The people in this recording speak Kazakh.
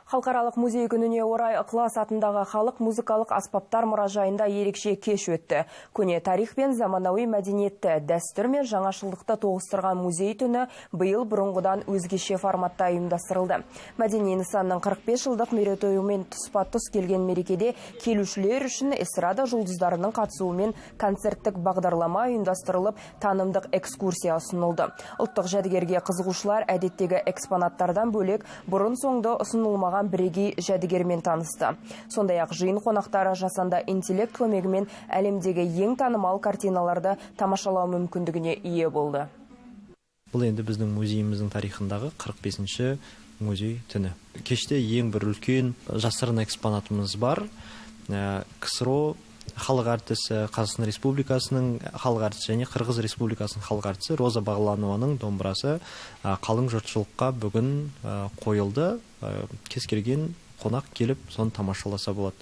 Халықаралық музей күніне орай Ықылас атындағы халық музыкалық аспаптар мұражайында ерекше кеш өтті. Көне тарих пен заманауи мәдениетті, дәстүр мен жаңашылдықты тоғыстырған музей түні биыл бұрынғыдан өзгеше форматта ұйымдастырылды. Мәдени нысанның 45 жылдық мерейтойымен тұспа-тұс келген мерекеде келушілер үшін эстрада жұлдыздарының қатысуымен концерттік бағдарлама ұйымдастырылып, танымдық экскурсия ұсынылды. Ұлттық жәдігерге қызығушылар әдеттегі экспонаттардан бөлек бұрын соңды ұсынылмаған бірегей жәдігермен танысты. Сондай-ақ жиын қонақтары жасанды интеллект көмегімен әлемдегі ең танымал картиналарды тамашалау мүмкіндігіне ие болды. Бұл енді біздің музейіміздің тарихындағы 45-ші музей түні. Кеште ең бір үлкен жасырын экспонатымыз бар. КСРО халық әртісі, Қазақстан Республикасының халық әртісі және Қырғыз Республикасының халық әртісі Роза Бағланованың домбырасы қалың жұртшылыққа бүгін қойылды. Кез келген қонақ келіп соны тамашаласа болады.